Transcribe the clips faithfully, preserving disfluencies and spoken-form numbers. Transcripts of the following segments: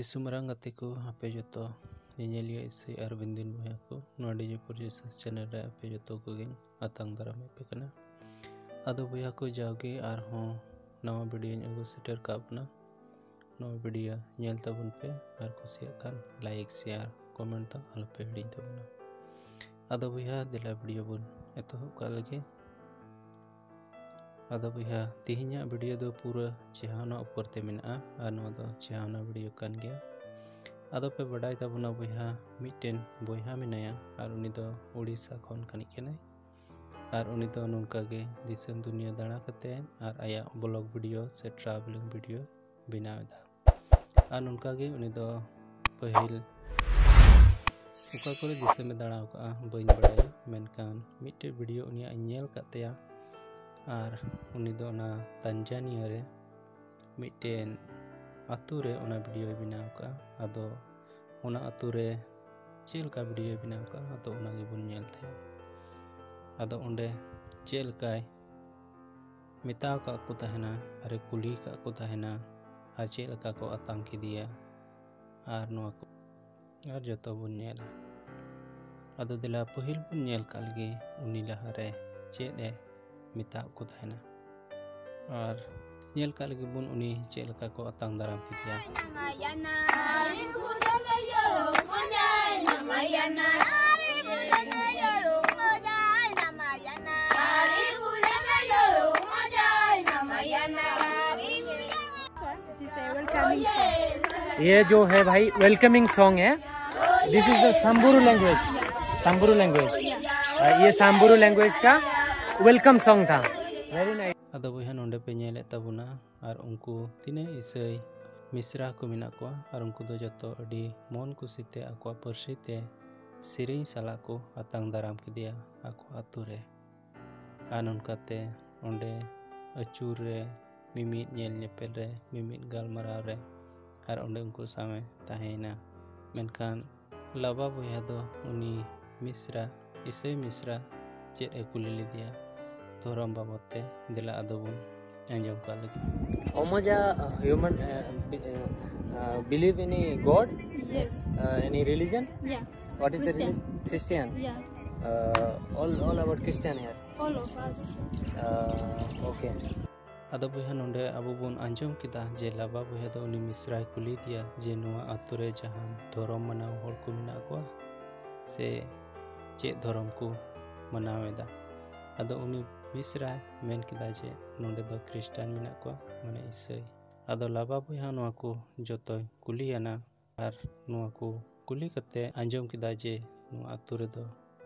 ᱤᱥᱩ ᱢᱟᱨᱟᱝ ᱜᱟᱛᱮ ᱠᱚ, ᱟᱯᱮ ᱡᱚᱛᱚ ᱧᱮᱧᱮᱞᱤᱭᱟᱹ ᱤᱥᱟᱹᱭ ᱟᱨ ᱵᱤᱱᱫᱤᱱ ᱵᱚᱭᱦᱟ ᱠᱚ, ᱱᱚᱣᱟ DJ Producer channel ᱨᱮ ᱟᱯᱮ ᱡᱚᱛᱚ ᱠᱚᱜᱮᱧ ᱟᱛᱟᱝ ᱫᱟᱨᱟᱢᱮᱫ ᱯᱮ ᱠᱟᱱᱟ᱾ ᱟᱫᱚ ᱵᱚᱭᱦᱟ ᱠᱚ, ᱡᱟᱣᱜᱮ ᱟᱨᱦᱚᱸ ᱱᱟᱣᱟ videoᱧ ᱟᱹᱜᱩ ᱥᱮᱴᱮᱨ ᱠᱟᱜ ᱵᱚᱱᱟ᱾ ᱱᱚᱣᱟ video ᱧᱮᱞ ᱛᱟᱵᱚᱱ ᱯᱮ ᱟᱨ ᱠᱩᱥᱤᱭᱟᱜ ᱠᱷᱟᱱ like, share, comment ᱫᱚ ᱟᱞᱚᱯᱮ ᱦᱤᱲᱤᱧ ᱛᱟᱵᱚᱱᱟ᱾ ᱟᱫᱚ ᱵᱚᱭᱦᱟ, ᱫᱮᱞᱟ video ᱵᱚᱱ ᱮᱛᱚᱦᱚᱵ ᱠᱟᱜ ᱞᱮᱜᱮ᱾ ᱟᱫᱚ ᱵᱚᱭᱦᱟ, ᱛᱮᱦᱮᱧᱟᱜ video ᱫᱚ ᱯᱩᱨᱟᱹ ᱪᱮᱦᱟᱣᱱᱟ ᱩᱯᱚᱨ ᱛᱮ ᱢᱮᱱᱟᱜᱼᱟ ᱟᱨ ᱱᱚᱣᱟ ᱫᱚ ᱪᱮᱦᱟᱣᱱᱟ video ᱠᱟᱱ ᱜᱮᱭᱟ᱾ ᱟᱫᱚ ᱯᱮ ᱵᱟᱰᱟᱭ ᱛᱟᱵᱚᱱᱟ ᱵᱚᱭᱦᱟ, ᱢᱤᱫᱴᱮᱱ ᱵᱚᱭᱦᱟ ᱢᱮᱱᱟᱭᱟ ᱟᱨ ᱩᱱᱤ ᱫᱚ ᱳᱰᱤᱥᱟ ᱠᱷᱚᱱ ᱠᱟᱹᱱᱤᱡ ᱠᱟᱱᱟᱭ᱾ ᱟᱨ ᱩᱱᱤ ᱫᱚ ᱱᱚᱝᱠᱟ ᱜᱮ ᱫᱤᱥᱚᱢ ᱫᱩᱱᱤᱭᱟᱹ ᱫᱟᱬᱟ ᱠᱟᱛᱮ ᱟᱨ ᱟᱭᱟᱜ vlog video ᱥᱮ travelling video ᱵᱮᱱᱟᱣ ᱮᱫᱟ᱾ ᱟᱨ ᱱᱚᱝᱠᱟ ᱜᱮ ᱩᱱᱤ ᱫᱚ ᱯᱟᱹᱦᱤᱞ ᱚᱠᱟ ᱠᱚᱨᱮ ᱫᱤᱥᱚᱢᱮ ᱫᱟᱬᱟ ᱟᱠᱟᱫᱼᱟ ᱵᱟᱹᱧ ᱵᱟᱲᱟᱭᱟ, ᱢᱮᱱᱠᱷᱟᱱ ᱢᱤᱫᱴᱮᱡ video ᱩᱱᱤᱭᱟᱜ ᱤᱧ ᱧᱮᱞ ᱟᱠᱟᱫ ᱛᱟᱭᱟ᱾ ᱟᱨ ᱩᱱᱤ ᱫᱚ ᱚᱱᱟ ᱛᱟᱱᱡᱟᱱᱤᱭᱟ ᱨᱮ ᱢᱤᱫᱴᱮᱱ ᱟᱛᱳ ᱨᱮ ᱚᱱᱟ videoᱭ ᱵᱮᱱᱟᱣ ᱟᱠᱟᱫᱼᱟ᱾ ᱟᱫᱚ ᱚᱱᱟ ᱟᱛᱳ ᱨᱮ ᱪᱮᱫ ᱞᱮᱠᱟ videoᱭ ᱵᱮᱱᱟᱣ ᱟᱠᱟᱫᱼᱟ, ᱟᱫᱚ ᱚᱱᱟ ᱜᱮᱵᱚᱱ ᱧᱮᱞ ᱛᱟᱭᱟ᱾ ᱟᱫᱚ ᱚᱸᱰᱮ ᱪᱮᱫ ᱞᱮᱠᱟᱭ ᱢᱮᱛᱟᱣ ᱟᱠᱟᱫ ᱠᱚ ᱛᱟᱦᱮᱱᱟ ᱟᱨᱮ ᱠᱩᱞᱤ ᱟᱠᱟᱫ ᱠᱚ ᱛᱟᱦᱮᱱᱟ ᱟᱨ ᱪᱮᱫ ᱞᱮᱠᱟ ᱠᱚ ᱟᱛᱟᱝ ᱠᱮᱫᱮᱭᱟ ᱟᱨ ᱱᱚᱣᱟ ᱠᱚ ᱟᱨ ᱡᱚᱛᱚ ᱵᱚᱱ ᱧᱮᱞᱟ᱾ ᱟᱫᱚ ᱫᱮᱞᱟ ᱯᱟᱹᱦᱤᱞ ᱵᱚᱱ ᱧᱮᱞ ᱠᱟᱜ ᱞᱮᱜᱮ ᱩᱱᱤ ᱞᱟᱦᱟᱨᱮ ᱪᱮᱫ ᱮ ᱢᱮᱛᱟᱜ ᱠᱚ ᱛᱟᱦᱮᱱᱟ᱾ ᱟᱨ ᱧᱮᱞ ᱠᱟᱜ ᱞᱮᱜᱮ ᱵᱚᱱ ᱩᱱᱤ ᱪᱮᱫ ᱞᱮᱠᱟ ᱠᱚ ᱟᱛᱟᱝ ᱫᱟᱨᱟᱢ ᱠᱮᱫᱮᱭᱟ᱾ ये जो है भाई, welcoming song है। This is the Samburu language। Samburu language। ये Samburu language का welcome song था। Very nice। ᱟᱫᱚ ᱵᱚᱭᱦᱟ, ᱱᱚᱰᱮ ᱯᱮ ᱧᱮᱞᱮᱫ ᱛᱟᱵᱚᱱᱟ ᱟᱨ ᱩᱱᱠᱩ ᱛᱤᱱᱟᱹᱜ ᱤᱥᱟᱹᱭ ᱢᱤᱥᱨᱟ ᱠᱚ ᱢᱮᱱᱟᱜ ᱠᱚᱣᱟ ᱟᱨ ᱩᱱᱠᱩ ᱫᱚ ᱡᱚᱛᱚ ᱟᱹᱰᱤ ᱢᱚᱱ ᱠᱩᱥᱤᱛᱮ ᱟᱠᱚᱣᱟᱜ ᱯᱟᱹᱨᱥᱤ ᱛᱮ ᱥᱮᱨᱮᱧ ᱥᱟᱞᱟᱜ ᱠᱚ ᱟᱛᱟᱝ ᱫᱟᱨᱟᱢ ᱠᱮᱫᱮᱭᱟ ᱟᱠᱚ ᱟᱛᱳ ᱨᱮ᱾ ᱟᱨ ᱱᱚᱝᱠᱟᱛᱮ ᱚᱸᱰᱮ ᱟᱹᱪᱩᱨ ᱨᱮ, ᱢᱤᱢᱤᱫ ᱧᱮᱞ ᱧᱮᱯᱮᱞ ᱨᱮ, ᱢᱤᱢᱤᱫ ᱜᱟᱞᱢᱟᱨᱟᱣ ᱨᱮ ᱟᱨ ᱚᱸᱰᱮ ᱩᱱᱠᱩ ᱥᱟᱶᱮ ᱛᱟᱦᱮᱸᱭᱮᱱᱟ᱾ ᱢᱮᱱᱠᱷᱟᱱ ᱞᱟᱵᱟ ᱵᱚᱭᱦᱟ ᱫᱚ ᱩᱱᱤ ᱢᱤᱥᱨᱟ, ᱤᱥᱟᱹᱭ ᱢᱤᱥᱨᱟ ᱪᱮᱫ ᱮ ᱠᱩᱞᱤ ᱞᱮᱫᱮᱭᱟ ᱫᱷᱚᱨᱚᱢ ᱵᱟᱵᱚᱫ ᱛᱮ? ᱫᱮᱞᱟ ᱟᱫᱚ ᱵᱚᱱ ᱟᱸᱡᱚᱢ ᱠᱟᱜ ᱞᱮᱜᱮ᱾ Omoja human Uh, believe any God? Yes. Uh, any religion? Yeah. What is the Christian. religion? Christian. Yeah. Uh, all, all about Christian here. All of us. Uh, okay. ᱟᱫᱚ ᱵᱚᱭᱦᱟ, ᱱᱚᱰᱮ ᱟᱵᱚ ᱵᱚᱱ ᱟᱸᱡᱚᱢ ᱠᱮᱫᱟ ᱡᱮ ᱞᱟᱵᱟ ᱵᱚᱭᱦᱟ ᱫᱚ ᱩᱱᱤ ᱢᱤᱥᱨᱟᱭ ᱠᱩᱞᱤᱭᱮᱫᱮᱭᱟ ᱡᱮ ᱱᱚᱣᱟ ᱟᱛᱳ ᱨᱮ ᱡᱟᱦᱟᱱ ᱫᱷᱚᱨᱚᱢ ᱢᱟᱱᱟᱣ ᱦᱚᱲ ᱠᱚ ᱢᱮᱱᱟᱜ ᱠᱚᱣᱟ ᱥᱮ ᱪᱮᱫ ᱫᱷᱚᱨᱚᱢ ᱠᱚ ᱢᱟᱱᱟᱣ ᱮᱫᱟ᱾ ᱟᱫᱚ ᱩᱱᱤ ᱢᱤᱥᱨᱟᱭ ᱢᱮᱱ ᱠᱮᱫᱟ ᱡᱮ ᱱᱚᱰᱮ ᱫᱚ ᱠᱷᱨᱤᱥᱴᱟᱱ ᱢᱮᱱᱟᱜ ᱠᱚᱣᱟ, ᱢᱟᱱᱮ ᱤᱥᱟᱹᱭ᱾ ᱟᱫᱚ ᱞᱟᱵᱟ ᱵᱚᱭᱦᱟ ᱱᱚᱣᱟ ᱠᱚ ᱡᱚᱛᱚᱭ ᱠᱩᱞᱤᱭᱟᱱᱟ ᱟᱨ ᱱᱚᱣᱟ ᱠᱚ ᱠᱩᱞᱤ ᱠᱟᱛᱮ ᱟᱸᱡᱚᱢ ᱠᱮᱫᱟ ᱡᱮ ᱱᱚᱣᱟ ᱟᱛᱳ ᱨᱮᱫᱚ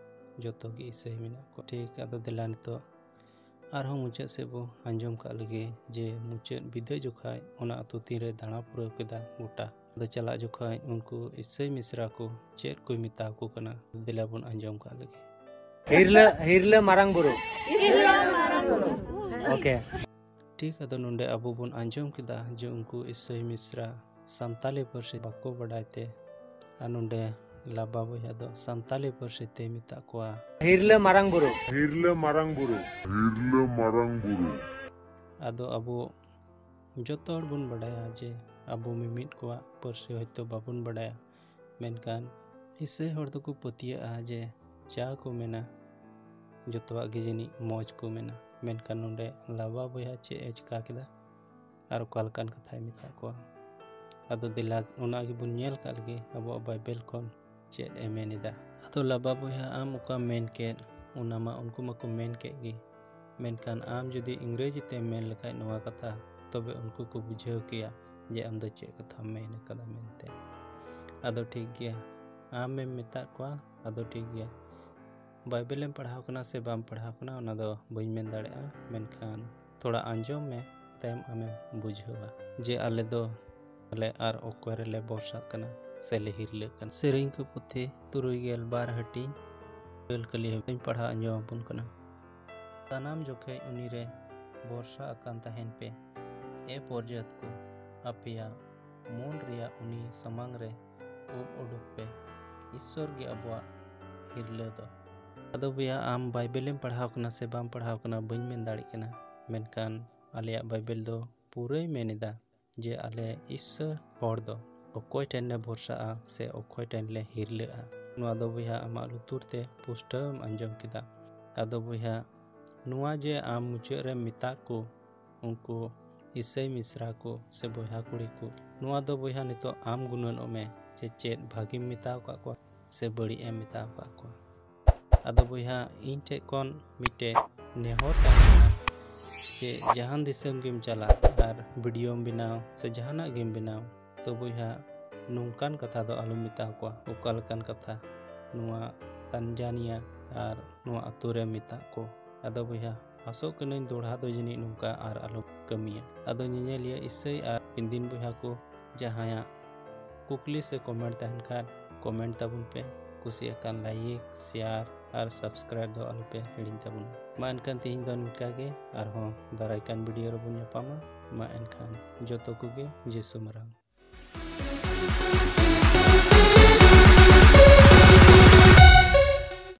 ᱡᱚᱛᱚ ᱜᱮ ᱤᱥᱟᱹᱭ ᱢᱮᱱᱟᱜ ᱠᱚᱣᱟ᱾ ᱴᱷᱤᱠ, ᱟᱫᱚ ᱫᱮᱞᱟ ᱱᱤᱛᱚᱜ ᱟᱨᱦᱚᱸ ᱢᱩᱪᱟᱹᱫ ᱥᱮᱫ ᱵᱚ ᱟᱸᱡᱚᱢ ᱠᱟᱜ ᱞᱮᱜᱮ ᱡᱮ ᱢᱩᱪᱟᱹᱫ ᱵᱤᱫᱟᱹᱭ ᱡᱚᱠᱷᱟᱡ ᱚᱱᱟ ᱟᱛᱳ ᱛᱤᱱᱨᱮ ᱫᱟᱬᱟ ᱯᱩᱨᱟᱹᱣ ᱠᱮᱫᱟ ᱜᱚᱴᱟ᱾ ᱟᱫᱚ ᱪᱟᱞᱟᱜ ᱡᱚᱠᱷᱟᱡ ᱩᱱᱠᱩ ᱤᱥᱟᱹᱭ ᱢᱤᱥᱨᱟ ᱠᱚ ᱪᱮᱫ ᱠᱚᱭ ᱢᱮᱛᱟ ᱠᱚ ᱠᱟᱱᱟ, ᱫᱮᱞᱟ ᱵᱚᱱ ᱟᱸᱡᱚᱢ ᱠᱟᱜ ᱞᱮᱜᱮ᱾ ᱦᱤᱨᱞᱟᱹ ᱦᱤᱨᱞᱟᱹ ᱢᱟᱨᱟᱝ ᱵᱩᱨᱩ᱾ Okay. ᱴᱷᱤᱠ, ᱟᱫᱚ ᱱᱚᱰᱮ ᱟᱵᱚ ᱵᱚᱱ ᱟᱸᱡᱚᱢ ᱠᱮᱫᱟ ᱡᱮ ᱩᱱᱠᱩ ᱤᱥᱟᱹᱭ ᱢᱤᱥᱨᱟ ᱥᱟᱱᱛᱟᱞᱤ ᱯᱟᱹᱨᱥᱤ ᱵᱟᱠᱚ ᱵᱟᱰᱟᱭ ᱛᱮ, ᱟᱨ ᱱᱚᱰᱮ ᱞᱟᱵᱟ ᱵᱚᱭᱦᱟ ᱫᱚ ᱥᱟᱱᱛᱟᱞᱤ ᱯᱟᱹᱨᱥᱤ ᱛᱮ ᱢᱮᱛᱟᱜ ᱠᱚᱣᱟ᱾ ᱦᱤᱨᱞᱟᱹ ᱢᱟᱨᱟᱝ ᱵᱩᱨᱩ᱾ ᱦᱤᱨᱞᱟᱹ ᱢᱟᱨᱟᱝ ᱵᱩᱨᱩ᱾ ᱦᱤᱨᱞᱟᱹ ᱢᱟᱨᱟᱝ ᱵᱩᱨᱩ᱾ ᱟᱫᱚ ᱟᱵᱚ ᱡᱚᱛᱚ ᱦᱚᱲ ᱵᱚᱱ ᱵᱟᱰᱟᱭᱟ ᱡᱮ ᱟᱵᱚ ᱢᱤᱢᱤᱫ ᱠᱚᱣᱟᱜ ᱯᱟᱹᱨᱥᱤ ᱦᱚᱭᱛᱳ ᱵᱟᱵᱚᱱ ᱵᱟᱰᱟᱭᱟ, ᱢᱮᱱᱠᱷᱟᱱ ᱤᱥᱟᱹᱭ ᱦᱚᱲ ᱫᱚᱠᱚ ᱯᱟᱹᱛᱭᱟᱹᱜᱼᱟ ᱡᱮ ᱡᱟ ᱠᱚ ᱢᱮᱱᱟ ᱡᱚᱛᱚᱣᱟᱜ ᱜᱮ ᱡᱟᱹᱱᱤᱡ ᱢᱚᱡᱽ ᱠᱚ ᱢᱮᱱᱟ᱾ ᱢᱮᱱᱠᱷᱟᱱ ᱱᱚᱰᱮ ᱞᱟᱵᱟ ᱵᱚᱭᱦᱟ ᱪᱮᱫ ᱮ ᱪᱤᱠᱟ ᱠᱮᱫᱟ ᱟᱨ ᱚᱠᱟ ᱞᱮᱠᱟᱱ ᱠᱟᱛᱷᱟᱭ ᱢᱮᱛᱟᱫ ᱠᱚᱣᱟ? ᱟᱫᱚ ᱫᱮᱞᱟ ᱚᱱᱟ ᱜᱮᱵᱚᱱ ᱧᱮᱞ ᱠᱟᱜ ᱞᱮᱜᱮ ᱟᱵᱚᱣᱟᱜ ᱵᱟᱭᱵᱮᱞ ᱠᱷᱚᱱ ᱪᱮᱫ ᱮ ᱢᱮᱱ ᱮᱫᱟ᱾ ᱟᱫᱚ ᱞᱟᱵᱟ ᱵᱚᱭᱦᱟ, ᱟᱢ ᱚᱠᱟᱢ ᱢᱮᱱ ᱠᱮᱫ ᱚᱱᱟ ᱢᱟ ᱩᱱᱠᱩ ᱢᱟᱠᱚ ᱢᱮᱱ ᱠᱮᱫ ᱜᱮ, ᱢᱮᱱᱠᱷᱟᱱ ᱟᱢ ᱡᱩᱫᱤ ᱤᱝᱨᱮᱡᱤ ᱛᱮᱢ ᱢᱮᱱ ᱞᱮᱠᱷᱟᱡ ᱱᱚᱣᱟ ᱠᱟᱛᱷᱟ, ᱛᱚᱵᱮ ᱩᱱᱠᱩ ᱠᱚ ᱵᱩᱡᱷᱟᱹᱣ ᱠᱮᱭᱟ ᱡᱮ ᱟᱢ ᱫᱚ ᱪᱮᱫ ᱠᱟᱛᱷᱟᱢ ᱢᱮᱱ ᱟᱠᱟᱫᱟ ᱢᱮᱱᱛᱮ᱾ ᱟᱫᱚ ᱴᱷᱤᱠ ᱜᱮᱭᱟ, ᱟᱢᱮᱢ ᱢᱮᱛᱟᱫ ᱠᱚᱣᱟ, ᱟᱫᱚ ᱴᱷᱤᱠ ᱜᱮᱭᱟ᱾ ᱵᱟᱭᱵᱮᱞᱮᱢ ᱯᱟᱲᱦᱟᱣ ᱠᱟᱱᱟ ᱥᱮ ᱵᱟᱢ ᱯᱟᱲᱦᱟᱣ ᱠᱟᱱᱟ, ᱚᱱᱟ ᱫᱚ ᱵᱟᱹᱧ ᱢᱮᱱ ᱫᱟᱲᱮᱭᱟᱜᱼᱟ, ᱢᱮᱱᱠᱷᱟᱱ ᱛᱷᱚᱲᱟ ᱟᱸᱡᱚᱢ ᱢᱮ, ᱛᱟᱭᱚᱢ ᱟᱢᱮᱢ ᱵᱩᱡᱷᱟᱹᱣᱟ ᱡᱮ ᱟᱞᱮ ᱫᱚ ᱟᱞᱮ ᱟᱨ ᱚᱠᱚᱭ ᱨᱮᱞᱮ ᱵᱷᱚᱨᱥᱟᱜ ᱠᱟᱱᱟ ᱥᱮ ᱞᱮ ᱦᱤᱨᱞᱟᱹᱜ ᱠᱟᱱᱟ᱾ ᱥᱮᱨᱮᱧ ᱠᱚ ᱯᱩᱛᱷᱤ ᱛᱩᱨᱩᱭ ᱜᱮᱞ ᱵᱟᱨ ᱦᱟᱹᱴᱤᱧ ᱜᱮᱞ ᱠᱟᱹᱞᱤ ᱦᱟᱹᱵᱤᱡ ᱯᱟᱲᱦᱟᱣ ᱟᱸᱡᱚᱢ ᱟᱵᱚᱱ ᱠᱟᱱᱟ᱾ ᱥᱟᱱᱟᱢ ᱡᱚᱠᱷᱮᱡ ᱩᱱᱤ ᱨᱮ ᱵᱷᱚᱨᱥᱟ ᱟᱠᱟᱱ ᱛᱟᱦᱮᱱ ᱯᱮ᱾ ᱮ ᱯᱚᱨᱡᱟᱹᱛ ᱠᱚ, ᱟᱯᱮᱭᱟᱜ ᱢᱚᱱ ᱨᱮᱭᱟᱜ ᱩᱱᱤ ᱥᱟᱢᱟᱝ ᱨᱮ ᱩᱵ ᱩᱰᱩᱠ ᱯᱮ᱾ ᱤᱥᱥᱚᱨ ᱜᱮ ᱟᱵᱚᱣᱟᱜ ᱦᱤᱨᱞᱟᱹ ᱫᱚ᱾ ᱟᱫᱚ ᱵᱚᱭᱦᱟ, ᱟᱢ ᱵᱟᱭᱵᱮᱞᱮᱢ ᱯᱟᱲᱦᱟᱣ ᱠᱟᱱᱟ ᱥᱮ ᱵᱟᱢ ᱯᱟᱲᱦᱟᱣ ᱠᱟᱱᱟ ᱵᱟᱹᱧ ᱢᱮᱱ ᱫᱟᱲᱮᱭᱟᱜ ᱠᱟᱱᱟ, ᱢᱮᱱᱠᱷᱟᱱ ᱟᱞᱮᱭᱟᱜ ᱵᱟᱭᱵᱮᱞ ᱫᱚ ᱯᱩᱨᱟᱹᱭ ᱢᱮᱱ ᱮᱫᱟ ᱡᱮ ᱟᱞᱮ ᱤᱥᱟᱹ ᱦᱚᱲ ᱫᱚ ᱚᱠᱚᱭ ᱴᱷᱮᱱ ᱞᱮ ᱵᱷᱚᱨᱥᱟᱜᱼᱟ ᱥᱮ ᱚᱠᱚᱭ ᱴᱷᱮᱱ ᱞᱮ ᱦᱤᱨᱞᱟᱹᱜᱼᱟ᱾ ᱱᱚᱣᱟ ᱫᱚ ᱵᱚᱭᱦᱟ ᱟᱢᱟᱜ ᱞᱩᱛᱩᱨ ᱛᱮ ᱯᱩᱥᱴᱟᱹᱣ ᱮᱢ ᱟᱸᱡᱚᱢ ᱠᱮᱫᱟ᱾ ᱟᱫᱚ ᱵᱚᱭᱦᱟ, ᱱᱚᱣᱟ ᱡᱮ ᱟᱢ ᱢᱩᱪᱟᱹᱫ ᱨᱮᱢ ᱢᱮᱛᱟ ᱠᱚ ᱩᱱᱠᱩ ᱤᱥᱟᱹᱭ ᱢᱤᱥᱨᱟ ᱠᱚ ᱥᱮ ᱵᱚᱭᱦᱟ ᱠᱩᱲᱤ ᱠᱚ, ᱱᱚᱣᱟ ᱫᱚ ᱵᱚᱭᱦᱟ ᱱᱤᱛᱚᱜ ᱟᱢ ᱜᱩᱱᱟᱹᱱᱚᱜ ᱢᱮ ᱡᱮ ᱪᱮᱫ ᱵᱷᱟᱜᱤᱢ ᱢᱮᱛᱟ ᱟᱠᱟᱫ ᱠᱚᱣᱟ ᱥᱮ ᱵᱟᱹᱲᱤᱡ ᱮᱢ ᱢᱮᱛᱟ ᱟᱠᱟᱫ ᱠᱚᱣᱟ᱾ ᱟᱫᱚ ᱵᱚᱭᱦᱟ, ᱤᱧ ᱴᱷᱮᱡ ᱠᱷᱚᱱ ᱢᱤᱫᱴᱮᱡ ᱱᱮᱦᱚᱨ ᱛᱟᱦᱮᱸ ᱠᱟᱱᱟ ᱡᱮ ᱡᱟᱦᱟᱱ ᱫᱤᱥᱚᱢ ᱜᱮᱢ ᱪᱟᱞᱟᱜ ᱟᱨ ᱵᱷᱤᱰᱤᱭᱳᱢ ᱵᱮᱱᱟᱣ ᱥᱮ ᱡᱟᱦᱟᱱᱟᱜ ᱜᱮᱢ ᱵᱮᱱᱟᱣ, ᱛᱚ ᱵᱚᱭᱦᱟ, ᱱᱚᱝᱠᱟᱱ ᱠᱟᱛᱷᱟ ᱫᱚ ᱟᱞᱚᱢ ᱢᱮᱛᱟ ᱠᱚᱣᱟ᱾ ᱚᱠᱟ ᱞᱮᱠᱟᱱ ᱠᱟᱛᱷᱟ? ᱱᱚᱣᱟ ᱛᱟᱱᱡᱟᱱᱤᱭᱟ ᱟᱨ ᱱᱚᱣᱟ ᱟᱛᱳ ᱨᱮ ᱢᱮᱛᱟᱜ ᱠᱚ᱾ ᱟᱫᱚ ᱵᱚᱭᱦᱟ, ᱟᱥᱚᱜ ᱠᱟᱹᱱᱟᱹᱧ ᱫᱚᱲᱦᱟ ᱫᱚ ᱡᱟᱹᱱᱤᱡ ᱱᱚᱝᱠᱟ ᱟᱨ ᱟᱞᱚᱢ ᱠᱟᱹᱢᱤᱭᱟ᱾ ᱟᱫᱚ ᱧᱮᱧᱮᱞᱤᱭᱟᱹ ᱤᱥᱟᱹᱭ ᱟᱨ ᱯᱤᱱᱫᱤᱱ ᱵᱚᱭᱦᱟ ᱠᱚ, ᱡᱟᱦᱟᱸᱭᱟᱜ ᱠᱩᱠᱞᱤ ᱥᱮ ᱠᱚᱢᱮᱱᱴ ᱛᱟᱦᱮᱱ ᱠᱷᱟᱱ ᱠᱚᱢᱮᱱᱴ ᱛᱟᱵᱚᱱ ᱯᱮ᱾ ᱠᱩᱥᱤ ᱟᱠᱟᱱ ᱞᱟᱭᱤᱠ, ᱥᱮᱭᱟᱨ ᱟᱨ ᱥᱟᱵᱥᱠᱨᱟᱭᱤᱵ ᱫᱚ ᱟᱞᱚᱯᱮ ᱦᱤᱲᱤᱧ ᱛᱟᱵᱚᱱᱟ᱾ ᱢᱟ ᱮᱱᱠᱷᱟᱱ ᱛᱮᱦᱮᱧ ᱫᱚ ᱱᱤᱝᱠᱟ ᱜᱮ, ᱟᱨᱦᱚᱸ ᱫᱟᱨᱟᱭ ᱠᱟᱱ ᱵᱷᱤᱰᱤᱭᱳ ᱨᱮᱵᱚᱱ ᱧᱟᱯᱟᱢᱟ᱾ ᱢᱟ ᱮᱱᱠᱷᱟᱱ ᱡᱚᱛᱚ ᱠᱚᱜᱮ ᱡᱤᱥᱩ ᱢᱟᱨᱟᱝ᱾